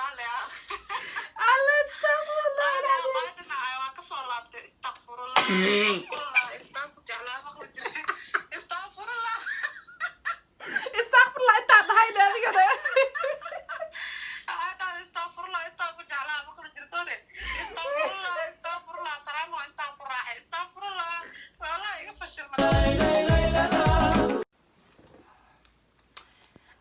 Alla, astaqfirullah alcadiim. Waan kasoo laabtay. Istaqfurullah, istaqfurullah, intaan ku jeclaa maqli jiray. Istaqfurullah. Istaqfirullah intaan dhahayna adigana. Waxaa istaqfurullah intaan ku jeclaa maqli jirtone. Istaqfurullah, istaqfurullah, taraamo intaan ku raacay. Istaqfurullah, walaa iga fashilma.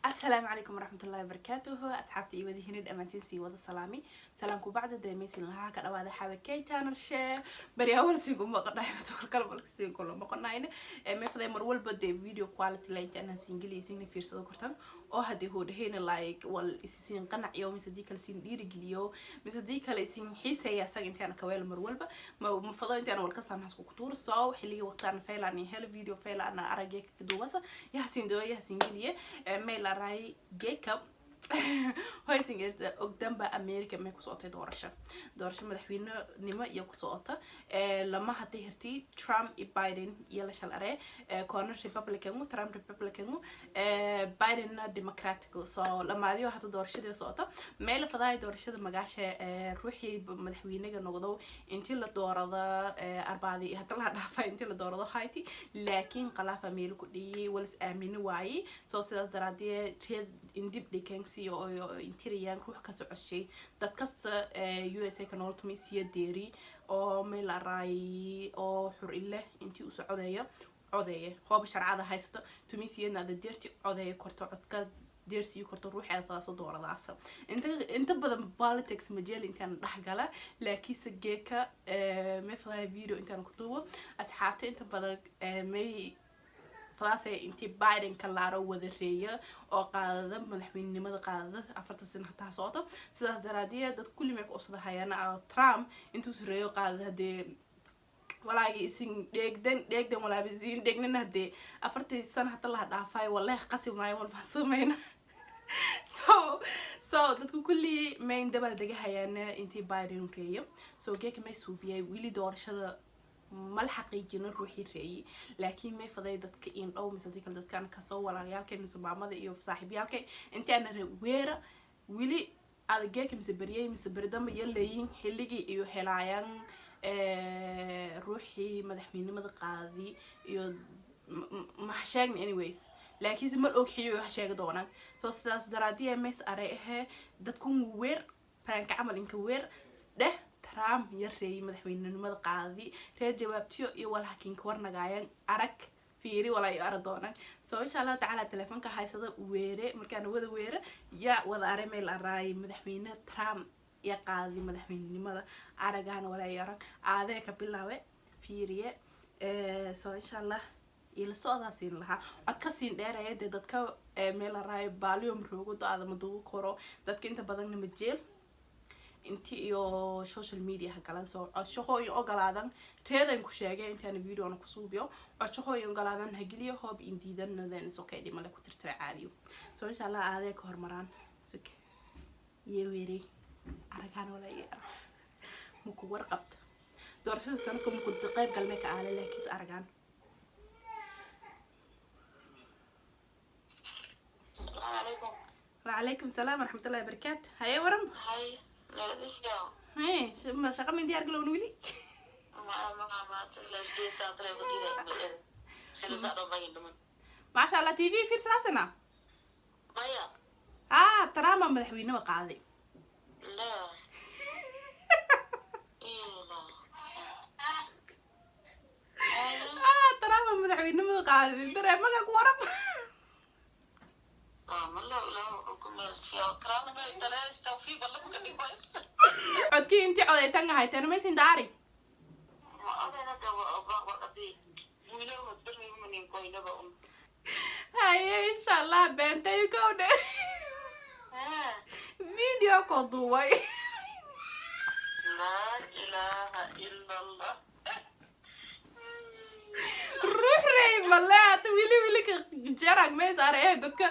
Asalaamu calaykum waraxmatullahi wabarakaatuhu. Asxaabta iyo wadahina dhammaantiin sii wada salaami. Salaamku bacda deemaysin lahaa ka dhawaada Xawakay Channel share bari awal siin kuma qadhaay warkal balka siin kula maqonayna ee meefday mar walba dee video quality la intaan siin geliysiin fiirsado kortan oo hadii hoo dhahayna like wal isiin qanaciyo mise hadii kale siin dhiirigeliyo mise hadii kale isin xiiseeya asaga intaan ka weel mar walba ma fado intaan wal ka saamaxas ku tuur. Soo xilligii waqtaan faylaan helo video faylaan aragay ka duubasa yaasiin doo yaasiin geliye mail aray geeka hoysingeerta ogdanba. America may ku socotay doorasho madaxweynenimo iyo ku socota lama hadii hirtay Trump iyo Biden iyo la shal aree koona Republican, Trump Republican, Bidenna Democratic. So lamaadiyo hadda doorashadii socota meel fadaay doorashada magaasha ruuxii madaxweynaga noqdo intii la doorada arbaadii hadda la dhaafa intii la doorado hayti, laakiin qalaafa meel ku dhiyay walis aamini waayey. So sidaas daraadee reed indib dhikansi oo intirayaan ruux ka socoshay dad kasta USA ka nool tumisiya deeri oo meel araay oo xur ile intii uu socodeeyo codeeye hooba sharcada haysato tumisiyadna ada deerti codeeye korto codka deersiyo korto ruuxeeda fadaaso dooradaasa. Inta badan politics majeel intaan dhexgala, laakiinse geeka may fadaaya video intaan ku duubo. Asxaabta inta badan may fadaasay intii Biden ka laaro wada reeya oo qaadada madaxweynenimada qaadada 40 sano hataa socdo. Sidaas daraadiya dad kulli may ku ubsadahayaan Trump intuu sareeyo qaadada. Hadee walaagii isin dheegdan dheegdan walaaba isin dheegnan hadee 40 sano hata laha dhaafay wallahi qasi maayo walba samayna. So dadku kulli mayn dabal degahayaana intii Biden reeyo. So geeka may suubiyay weli doorashada mala xaqiijino ruuxii reeyay, laakiin may faday dadka in dhow mise hadii kale dadkaan kasoo walaalayaalkay mise maamada iyo saaxiibyaalkay intii aana weera weli adageeka mise beryey mise beridamba iyo leeyin xilligii iyo helaayaan ruuxii madaxweynimada qaadi iyo ma sheegna anyways, laakiinse ma og xiyo ha sheegi doonaan. So sidaas daraadiya mays aray ahee dadkun weer prank-ka camal inka weer dheh Trump ya reeyay madaxweynenimada qaadi reer jawaabtiyo iyo walhakinka warnagaayaan arag fiiri walaa iyo ara doonaan. So insha Allahu tacaala telefoonka haysada weere markaana wada weere yaa wada aray meel araay madaxweyne Trump ya qaadi madaxweynenimada aragaana walaa iyo arag aadee ka bilaawe fiiriye. So insha Allah ila socdaa siin lahaa cod ka siin dheeraya dee dadka meel araayo baaliyo maroogo do-aada madugu koro dadka inta badanna majeel inti iyo social media ha galan. Soo codshaho iyo ogolaadan reedan ku sheegay intaana videona ku suubiyo codshaho iyo ogolaadan ha geliyo hoob in diidanna then is okay, dhimale ku tirtira caadiyo. So insha Allah aadee ka hormaraan sug iyo weerey aragaan walaa iyo aras maku warqabta doorashada sanadka maku qayb galnay ka aale laakiinse aragaan. Asalaamu calaykum. وعليكم السلام ورحمة الله وبركاته. هيا ورم. Hay nabadisyo. هاي ما shaqa min diyaar galowna weli. Ma 8 saac. Maasha Allah, TV fiirsaasana. Maya. Ah, Trump madaxweyneba qaaday. La ila. Ah, Trump madaxweynimada qaaday dareemaga ku waram. Malo ilaah ku meelsiyo karana ma talees tawfiiq alla ka dhig bas. Codkii intii codaytan ahayteen maysin daari. Ma adana da wa wa abi wiilo ma darmi manin koynaba un. Haye, insha Allah beentay kowdhe video ko duubay. Laa ilaaha ila Allah. Ruux rey maleat wili wili ka jarag mees are dadka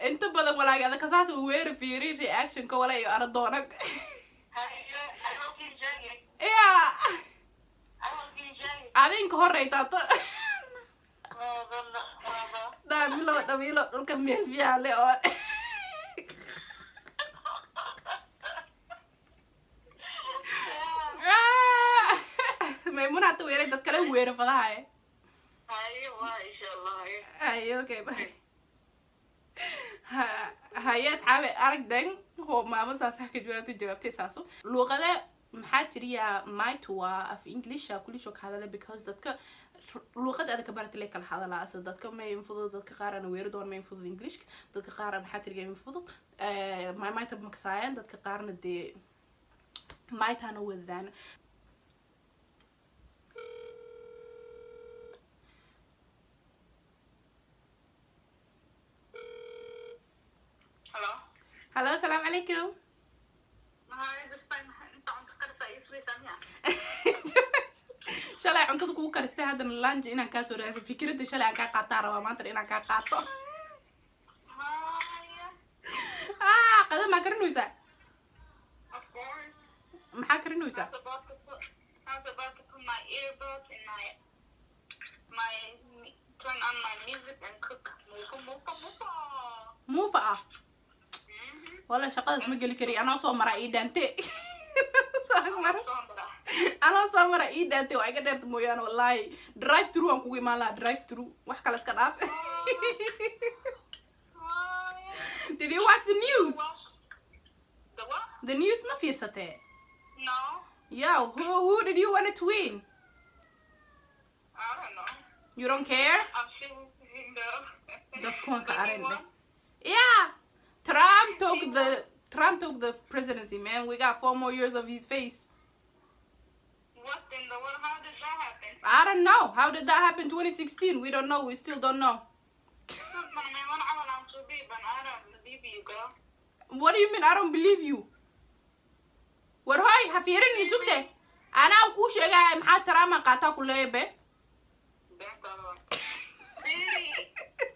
inta badan walaagada kasaas uu weera fiiri reactionka wala iyo ara doonag. Ya adinka horeytato dhaamilo dhamiilo dhulka meel fiyaale oo Maymuna hata weeray, dad kale weera fadahay. Haye, waa insha Allah, haye. Haye, okay, bye. Haye asxaabe, aragdan hoo maamo saas ka jawaabtay, jawaabtay saasu. Luuqada maxaa tiriyaa might waa af Englisha kulisho ka hadala, because dadka luuqada adag ka barata le kala hadalaa asa. Dadka may infudud, dadka qaar ana weeri doon may infudud Englishka, dadka qaar maxaa tiriga infudud mayta makasaayaan, dadka qaarna dee maytaana wadaan. Hello. Hello, asalaamu calaykum. Maxaa jirtaa? Inta cunto karisa iyo sweet miya? Shalay cuntada kugu karistay, haddana lunch inaan kaa soo raadsan. Fikradda shalay aan kaa qaataa rabaa, maantana inaan kaa qaato. Haya. Ah, qada maa karinaysaa? Of course. Maxaa karinaysaa? I was about to put my earbuds in my turn on my music and cook. Mufa mufa mufa. Muufa ah? Mhm. Wala shaqadaas ma geli kari, anoo soo maraa ii dhaante. Soo mara. Sombra. Anoo soo mara ii dhaante, waa iga dheerta mooyaane. Wallahi drive through aan kugu imaan lahaa, drive through, wax kale iska dhaaf. Haya. Did you watch the news? The what? The news ma fiirsatee? No. Yo, who did you want to win? I don't know. You don't care? I'm still no. Dadkuwan ka But he arrin won. dheh. Yeah, Trump took the presidency, man. We got 4 more years of his face. What in the world? How did that happen? I don't know. How did that happen 2016? We don't know. We still don't know. I don't believe you, girl. What do you mean I don't believe you? War hoy, ha fiirin, isugte. Anaa kuu sheegaya maxaa Trump qaataa ku leebe. Really?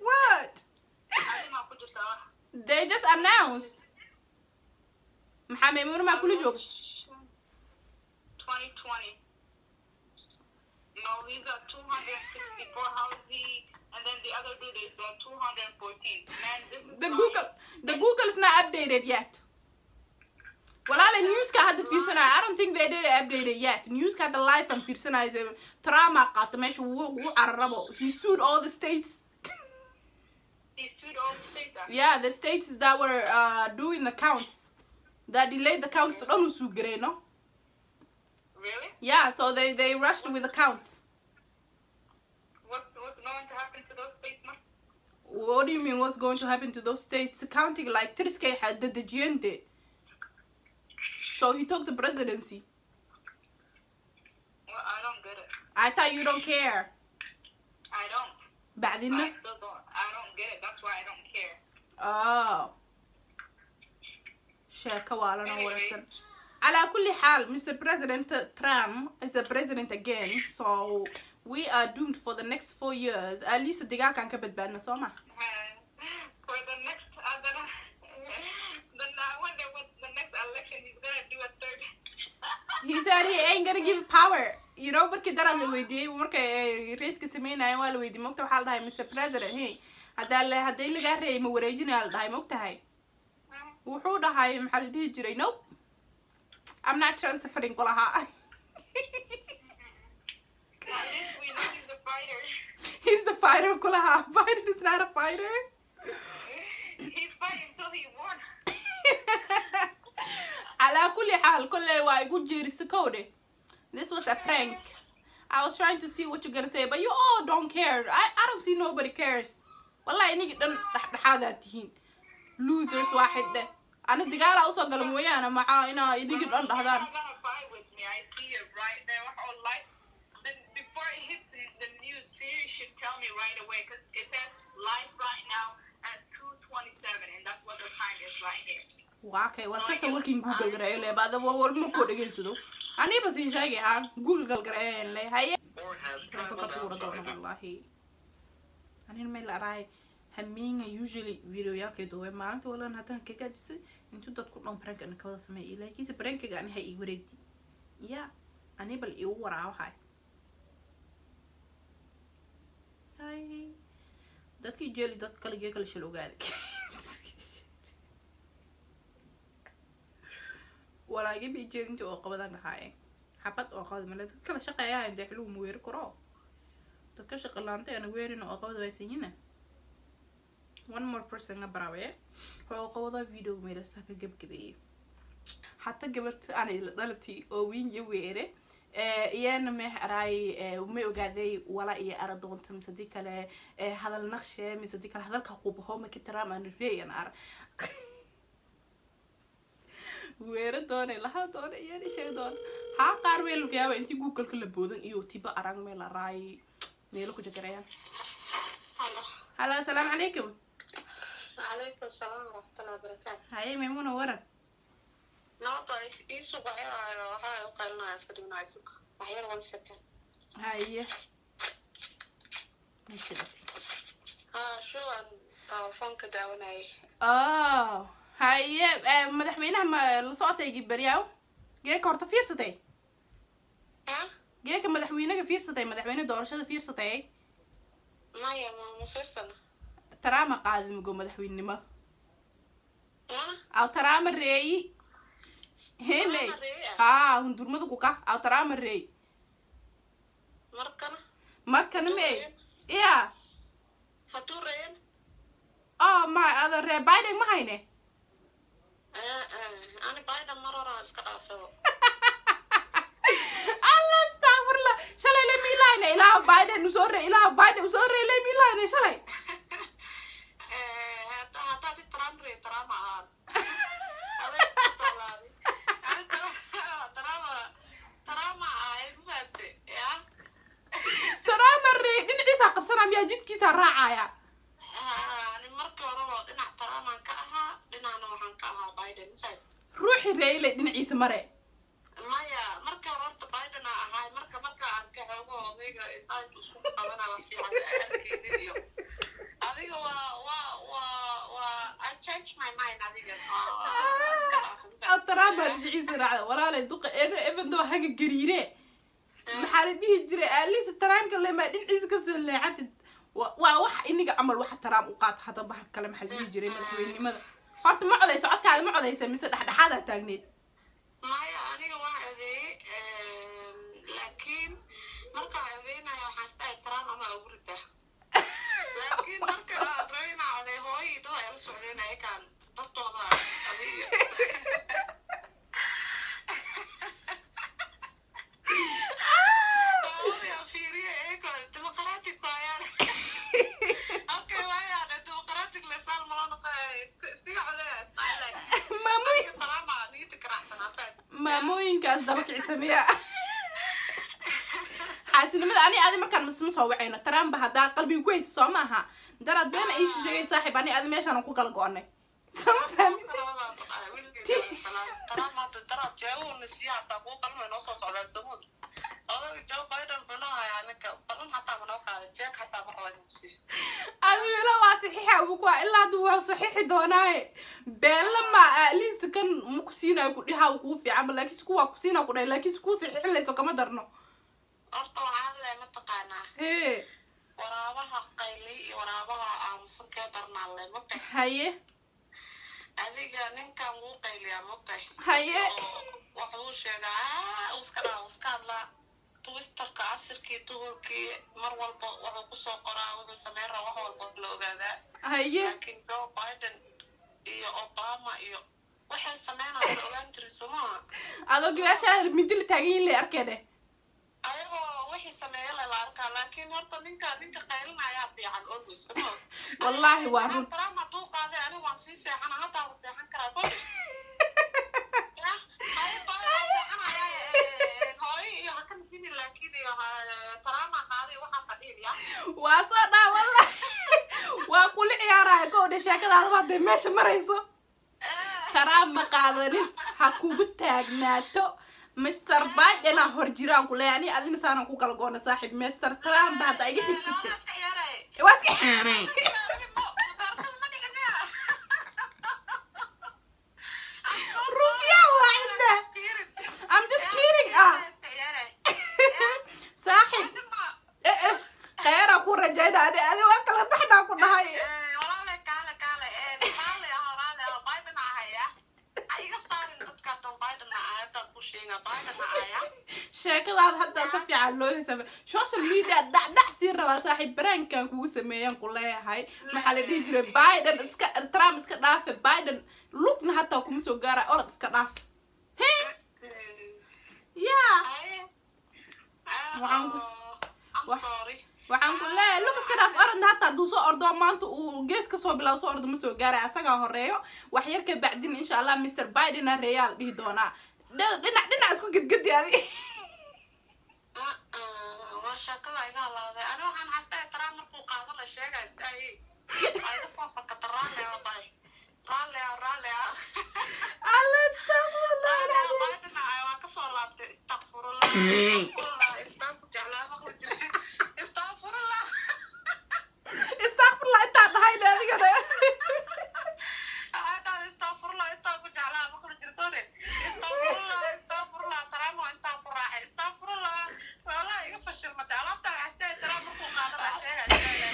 What? They just announced. Maxaa Maymuuna maa kula jooga? 2020. No, he's got 264. How is he? And then the other dude is 214. Man, this is The not- Google is not updated yet. Walaala, newska hadda fiirsanaya, I don't think they did update it yet. Newska hadda live aan fiirsanaya, Trump qaata meesha, wuu cararabo. He sued all the states. He sued all the states. Yeah, the states that were doing the counts, that delayed the counts dhan uu sue garay, no? Really? Yeah, so they rushed with the counts. What's going to happen to those states, man? What do you mean, what's going to happen to those states? Counting like tiriskay dedejiyeen de, so he took the presidency. Well, I don't get it. I thought you don't care. I don't. Bacdina I still don't. I don't get it. That's why I don't care. Oh, sheeko waalana warsan. Calaa kulli xaal, Mr President Trump is a president again, so we are doomed for the next 4 years at least. Dagaalkan ka badbaadna, soo ma? For the next, then I wonder what the next election he's gonna do a third. He said he ain't gonna give power. Markii daraad la weydiiyey, markay ay raiska sameynayeen, waa la weydiiyey, mogta? Waxaa la dhahay, "Mr President, hey, haddaa la hadday lagaa reeyay, ma wareejinaya?" La dhahay, mogtahay? Wuxuu dhahay, maxaa la dhihi jiray, "Nope, I'm not transferring," kulahaa. At least we know he's a fighter. He's the fighter kulahaa. Biden is not a fighter. He's fighting till he won. Calaa kulli xaal, kolley waa igu jeerisa kowdhe. This was a prank. I was trying to see what you're gonna say, but you all don't care. I don't see nobody cares. Wallahi inigi dhan dhexdhexaadaad tihiin, losers waaxid de. Ani dagaalaa usoo gala mooyaane, maxaa inaa idinki dhan dhahdaan. You're not gonna fight with me. I see it right there. All live. Then before it hits the news, Siri should tell me right away because it says live right now at 2:27, and that's what the time is right here. Waa kay, war kasta warkin Google gareeyo le baada war markoo dhegeysado. Aniba siin sheegay ha Google gareeyen le haye ka tuura doona. Wallahi anin meel araay hamiinga usually videoyaalkay duubay maalinta walan haddaan ka gaajisay intuu dadku dhan prank ana kawada sameeyay, laakiinse prankiga ani ha ii wareegti ya ani bal iigu waraawahay hay dadkii jeeli dad kaligee kala shil ogaaday walaagi bi jeedinta oo qabadan kahaaye. Xabad oo qabad male. Dad kala shaqeeyaa intee xiligu ma weeri karo. Dadka shaqa laanta ana weerin oo qabad waysanyina. One more person nga baraawe oo qabada video meelasa ka gebgabeeyey. Hata gabarta ana ila dhalati oo wiinja weere, iyana meh araay may ogaaday wala iyo ara doonta mise hadii kale hadal naqshe mise hadii kale hadalka qubaho maki taraam aan reeyan ara weera doona laha doona iyana sheegi doona. Haa, qaar meel laga yaaba intii Google-ka la boodan iyo tiba arang meel araay meelo ku jagarayaan. Halo. Halo, asalaamu calaykum. Calaykum asalaam waraxmatullahi wabarakaatu. Haye Maymuna, waran? Nabada iisuq waxyar waxaa u qaylinaya, iska dhignaa, isuq waxyar, one second. Haye. Mashidati. Haa, shuwan telefoonka daawanayay. Oh, haye, madaxweynaha ma la socotay bariyaaw? Geeka horta fiirsatay? Ha? Geeka madaxweynaga fiirsatay, madaxweyne doorashada fiirsatay? Maya, ma fiirsana. Taraama qaadi mugo madaxweynenimada. Ma? Aw taraama reeyi heme. Taraama reeyi ah? Haa, hundurmada kuka aw taraama reey. Markana? Markana me ya. Hadduu reeyan? Oh, ma ada ree Biden ma hayne? Ani Biden mar horaa iska dhaafay. Allah, astaqfirullah, shalay le miilayne ilaah Biden usoo ree, ilaah Biden usoo ree le miilayne shalay. Haddaad i Trump ree, Trump ahaan adeeg ku tolaaday. Ani Trump ahay mafaate ya. Taraama ree dhinaciisaa qabsanaa miyaa, jidkiisaa raacaya? Ani markii horeba dhinac Trumpaan ka ahaa, dhinacna waxaan ka ahaa Biden, mafaat. Ruuxi reeyle dhinaciisa mare. Maya, markii hore horta Biden aa ahay. Marka arkay xoogo odayga inta isku qabana wax fiican arkaynin iyo adiga waa I change my mind adiga. Waa iska dhaafay. Trump baa dhinaciisa raacda, walaalay. Duqa even though haga gariire, maxaa la dhihi jiray, alisa Trumpka lema dhinaciisa kasoo leexatid. Waa wax iniga camal waxa Trump u qaata. Hadda bahal kale, maxaa la dhihi jiray, madaxweynenimada horta ma codayso? Codkaada ma codaysa mise dhexdhexaadaa taagneed? Maya, aniga waa codeeyey, laakiin markaa codeynaya waxaan isdhahay Trump ama ugu ridaa, laakiin marka aan rabay inaan codeey, hooyii dad ay la socdeen ayakaan dartooda adiga. Hooyadii aan fiiriye iyagoo Democratic waayaan. Okay, waayaan Democratic lesaal malo noqonaya, iskaga codeeya isdhahay, laakiin Maamooyin aniga Trump aa niyada garacsanaa faad. Maamooyinkaas daba kicisameya xaasinimada. Ani adi markaan masma soo wacayno Trump haddaa qalbiga ku haysa, soo maaha? Daraad beena ii sheegay saaxiib. Ani adi meeshaan ku kala go-onay, soo ma fahmin? Trump hadda daraad jeewuna siiya hataa kuu qalmay noo soo socdaa islamood. Odaga Joe Biden muxuu noo hayaa ninka ballan xataa ma noo qaaday, jeeg xataa ma rabo inuu siiyo. Adi wila waa saxiixa ugu kuwa ilaa hadda wuxuu saxiixi doonaaye beella ma at least kan ma ku siinayo ku dhihaa kuu fiican, laakiin kuwaa ku siinaa ku dhahay, laakiin kuu saxiixin layso kama darno. Horta waxaan le mataqaanaa, hee, waraabaha qayli iyo waraabaha aamusan kee darnaa le, mogtahay? Haye. Adiga ninkan wuu qayliyaa, mogtahay? Haye. Oo wuxuu sheegaa, uu iska dhaa, uu iska hadlaa Twitterka casirkii, duhurkii, mar walba wuxuu kusoo qoraa, wuxuu sameyn rabaa, wax walba la ogaadaa. Haye. Laakiin Joe Biden iyo Obama iyo waxay sameynayaan la ogaan jiray, somaha? Adoo gadaashaa mindi la taagan yihin lay arkeen. Ayagoo wixii sameeya la arkaa, laakiin horta ninka qaylinayaa fiican always, somaha? Wallaahi waa run. Trump hadduu qaaday, aniga waan sii seexana, haddaa waan seexan karaa kole. Yah, haye, baa seexanaya hooyo iyo ha ka midini, laakiin iyo Trump qaaday waxaas ha dhihin ya. Waa soo dhaa, wallahi waa kula ciyaaraya. Kow dhe, sheekadaada hadday meesha marayso, Trump ma qaadanin, ha kugu taagnaato. Mr Biden aa hor jiraan ku leeyahay. Ani adina saanaan ku kala goona saaxiib. Mr Trump ba hadda iga xigsatay. Waa iska ciyaaraya. Waa iska. Doorashada ma dhicin miya? Rufiya waa cinda. I'm just kidding ah saaxiib. Eh, khayraa ku rajayna. Ani waa kala baxnaa ku dhahay. Walaale, kaale kaale, raali ah, raali ah, Biden ahaya. Ha iga saarin dadka tan Biden ah, hadda ku sheega Biden ahaya. Sheekadaada hadda si fiican loo hisaabay. Social media dhacdhac sii rabaa, saaxiib. Baraankan kugu sameeyaan ku leeyahay. Maxaa la dhihi jiray? Biden iska, Trump iska dhaafe. Biden lugna hataa kuma soo gaara. Orod iska dhaaf. He ya. Waxaan ku leeyahay, lug iska dhaaf, orodna hataa hadduu soo ordo maanta, uu gees kasoo bilaabo soo ordo, ma soo gaaray. Asagaa horeeyo wax yar ka bacdin, insha Allah, Mr Biden a reeyaa la dhihi doonaa. Dhinac dhinac isku gedgedi adi. Waa sheekada iga halaaday. Ani waxaan xastaa Trump markuu qaadana sheegay isdhaayay. Waa iga soo fakata. Raalli ah bay, raalli ah, raalli ah. Alla, astaqfirullah. Raalli ah. Biden ah waa kasoo laabtay. Istaqfirullah, istaqfirullah, istaan ku jeclaa maqli jiray. Istaqfirullah. Istaqfirullah intaa dhahayna adigana. Hadaan istaqfirullah intaan ku jeclaa maqli jirtone. Istaqfirullah, istaqfirullah, Trump waa intaan ku raacay. Istaqfirullah, walaa iga fashilmatay alaabta. Xastaa Trump markuu qaadana sheegay isdhaayay.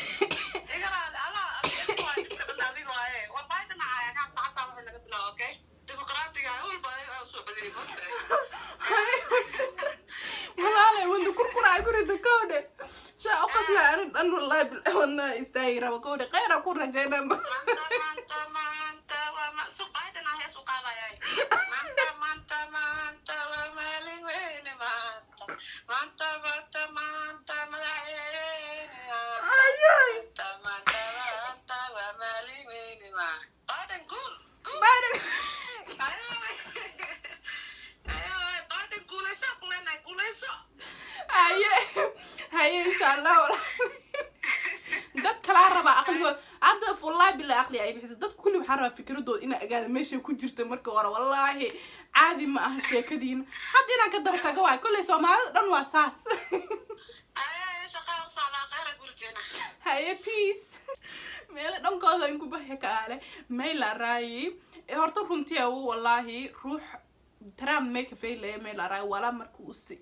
Iga raali allah, adiga waa dhibka dhan, adiga waaye. Waa Biden ah kaan saacadda wixii laga bilaabo. Okay, dimuqraadiga walba ayaga soo badiyay moogtahay. Walaalay, wanda kurkura ay ku rida kowdhe. Saa u qasla ani dhan, wallahi bilahi, wadnaa istaagi raba kowdhe. Khayra ku rajaynaa. Maanta, maanta, maanta waa suq Biden ah hees u qaadayay. Maanta, maanta, maanta waa maalin weyne. Maanta, maanta, maanta, maanta madaxweyne. Ayay. Maanta, maanta, maanta waa maalin weyne. Biden guul guul. Biden. Ayay, Biden guuleyso ku leenahay, guuleyso. Haye haye, insha Allah. Dad kalaa rabaa aqligood hadda, wallahi bilahi, aqli ay bixisa dad kulli. Waxaan rabaa fikradooda inaa ogaada meeshay ku jirta marka hore. Wallaahi caadi ma aha sheekadiina. Hadda inaan ka daba tago waay. Kolley Soomaalida dhan waa saas. Ayay, shaqaa u socdaa, khayra gurjeena. Haye, peace. Meelo dhankooda in kubahe kaale mayla raayi. Horta runtii awu, wallaahi, ruux Trump may ka faylaya mayla raayi. Walaa marka usi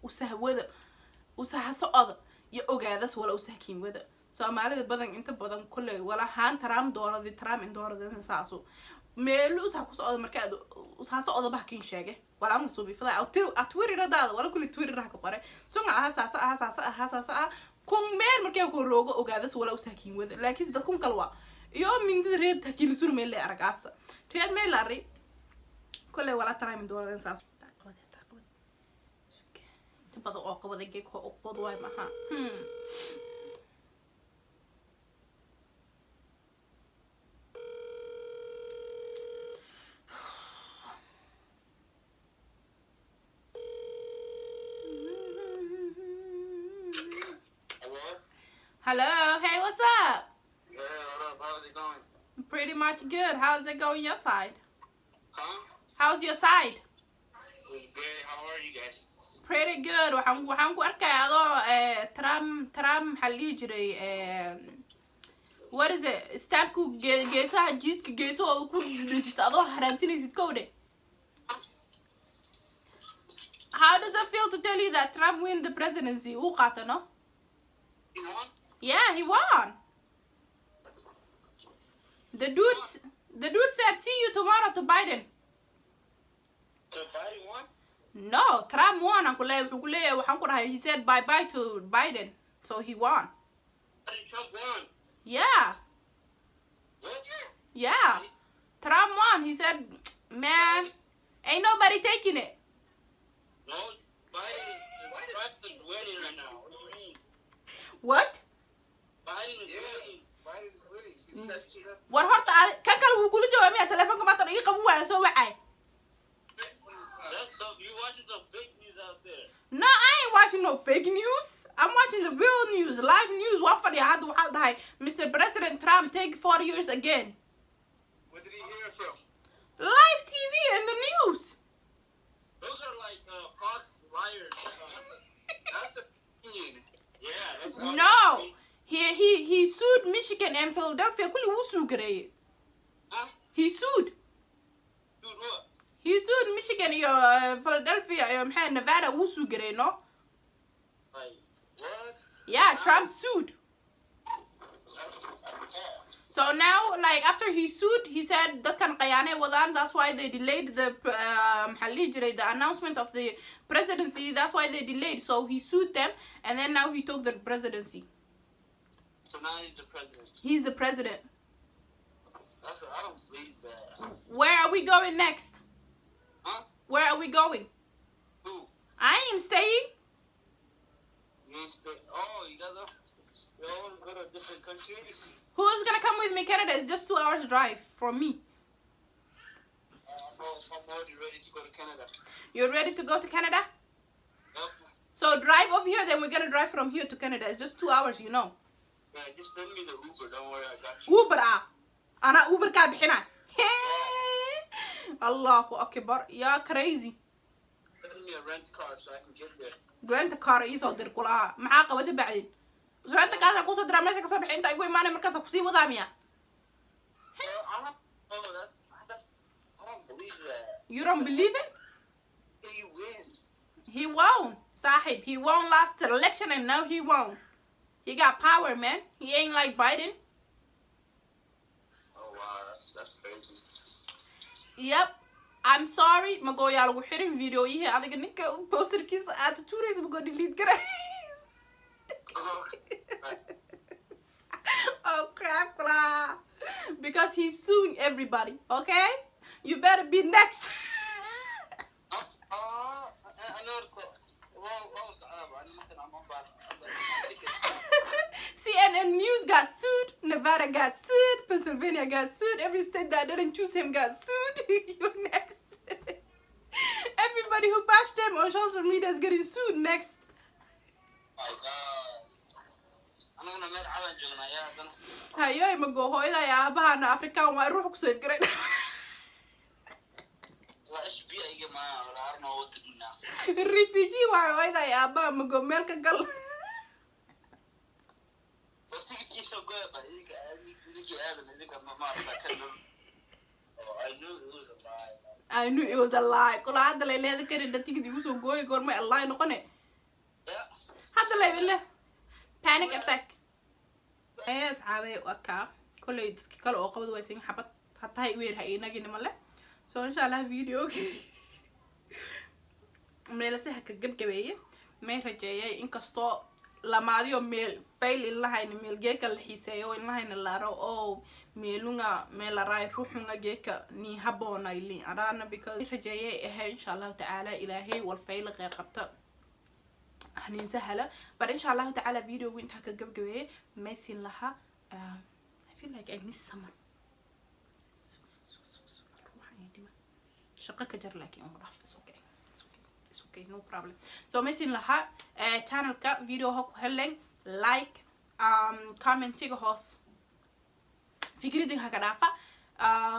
usahwada usahaso-oda iyo ogaadas wala usahkiinwada. Soomaalida badan, inta badan kolley wala haan Trump dooradi, Trump in dooradi, saasu meelo usah ku socda. Marka aad usahaso-oda bahkin sheege walaa suubifada a Twitteradaada wala kulli Twitter ka qore sunga aha, saasa aha, saasa aha, saasa aha kun meel markay ku roogo ogaadas wala usahkiin wada. Laakiin dad kun kale waa iyo mindida reed hakiilisur meel le aragaasa reed meel ari kolley walaa Trump in dooradan saas. Taqwada taqwada inta badan oo qabada geeg oo uqbad waay maha. Hello? Hello, hey, what's up? Yeah, what up? How's it going? Pretty much good. How's it going your side? Huh? How's your side? It's great. How are you guys? Pretty good. Waxaan ku arkaya adoo Trump, Trump, maxaa la dhihi jiray, what is it, stampku geesaha jiidka geesahooda ku dhejista adoo haraantinaysid kowdhe. How does it feel to tell you that Trump win the presidency? Wuu qaata, no? You won? Yeah, he won. The dude said, "See you tomorrow," to Biden. So Biden won? No, Trump won. Aan ku leeyahay, wuxuu ku leeyahay, waxaan ku dhahay, he said bye bye to Biden, so he won. How did Trump won? Yeah. What? Yeah, Trump won. He said, "Man, ain't nobody taking it." No, Biden is, Trump is winning right now. What do you mean? What? Biden is winning. Biden's winning. He set shit up. War horta kan kale wuu kula jawaabay miya? Telefoonka maanta iga qaban waaya, soo wacay. That's some, you watching some fake news out there. No, I ain't watching no fake news. I'm watching the real news, live news. Waan fadhiya hadda. Waxaa dhahay Mr President Trump take 4 years again. Where did he hear it from? Live TV and the news. Those are like Fox liars. That's opinion. Yeah, that's Fox. No, he sued Michigan and Philadelphia. Kulli wuu sue gareeyey. Huh? He sued. Dude, what? He sued Michigan iyo Philadelphia iyo maxay, Nevada wuu sue gareeyey, no? Like, What? Yeah, Trump sued. That's bad. So now, like, after he sued, he said dadkan qayaanay wadaan. That's why they delayed the maxaa la dhihi jiray, the announcement of the presidency. That's why they delayed. So he sued them, and then now he took the presidency. So now he's the president. He's the president. That's I don't believe that. Where are we going next? Huh? Where are we going? Who? I ain't staying. You ain't stay. Oh, you got the. You all want to go to a different country? Who's gonna come with me? Canada is just 2 hours drive from me. I'm already ready to go to Canada. You're ready to go to Canada? Yep. So drive over here, then we're gonna drive from here to Canada. It's just 2 hours. Yeah, just send me the Uber. Don't worry, I got you. Uber ah, anaa Uber kaa bixina. Allahu akbar, yaa crazy. Send me a rent car so I can get there. Rent car iisoo dir kulaha. Maxaa qabata bacdin? Rent kaasa kusoo diraa, meesha kasoo bixi, inta igu imaanay markaasa kusii wadaa miya? Well, I don't. Oh, that's. I don't believe that. You don't believe it? He wins. He won, saaxib. He won last election and now he won. He got power, man. He ain't like Biden. Oh wow, that's crazy. Yep. I'm sorry, magooyaa lagu xirin videoyihii adiga ninka posterkiisa aad tuuraysa, magoo delete garay. Oh crap, kula. Because he's suing everybody, okay? You better be next. أنا والله صعب أنا مثلا ما بعرف. CNN News got sued, Nevada got sued, Pennsylvania got sued, every state that didn't choose him got sued. You're next. Everybody who bashed him on social media is getting sued next. My God. Anaguna meel calan joognaa yaa haddana. Hayoy, mago hooyada iyo aabahana Afrikaan waa ruux kusoo garay. Waa FBI iga maa wala arno wadagnaa. Refugee waayo hooyada iyo aabaha, mago meel ka gal. War tigidkiisa goya ba idinka idinka aadan idinka ma maarata kan. Oh, I knew it was a lie. I knew it was a lie. Kula hadda lay leeda karin tigid igu soo gooyi, goormay a lie noqone? Yeah. Hadda lay le panic attack ee asxaabay. Waa kaa kolley dadki kale oo qabad waysan xabad hataa hay weer ha inaginima le. So insha Allah videogi meelase ha ka gebgabeeye. May rajeeyay inkastoo lamaadiyo meel fail inlahayna, meel geeka la xiiseeyo inlahayna laaro oo meelunga meelaraay ruuxunga geeka ni haboonayli araana, because rajeeyay ahay insha Allahu tacaala Ilaahay wal fayla qeyr qabta hanin sahala. But insha Allahu tacaala videogu intaa ka gabgabeeyay maysin lahaa. I feel like I miss someone. Shaqo ka jar, laakiin uu dhaaf. It's okay, it's okay, it's okay, no problem. So maysin lahaa channelka video ha ku helen like, commentiga hoos fikradin ha ka dhaafa.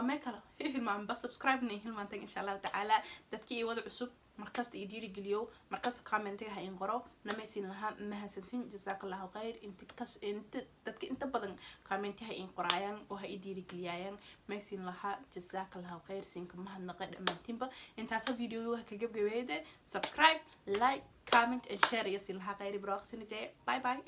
Mee kale hilmaanba subscribe na hilmaantan. Insha Allahu tacaala dadkii i wada cusub markasta i dhiirigeliyo, markasta commentiga ha in qoro namaysin lahaa mahadsantin, jazaak Allahu khayr. Inta kas inta dadka inta badan commenti ha in qoraayaan oo ha i dhiirigeliyayaan, maysin lahaa jazaak Allahu khayr, sinka mahadnaqa dhammaantiinba. Intaasa videoga ka gabgabeeyde. Subscribe, like, comment and share iyo sin lahaa khayr ibraaqsina jee. Bye bye.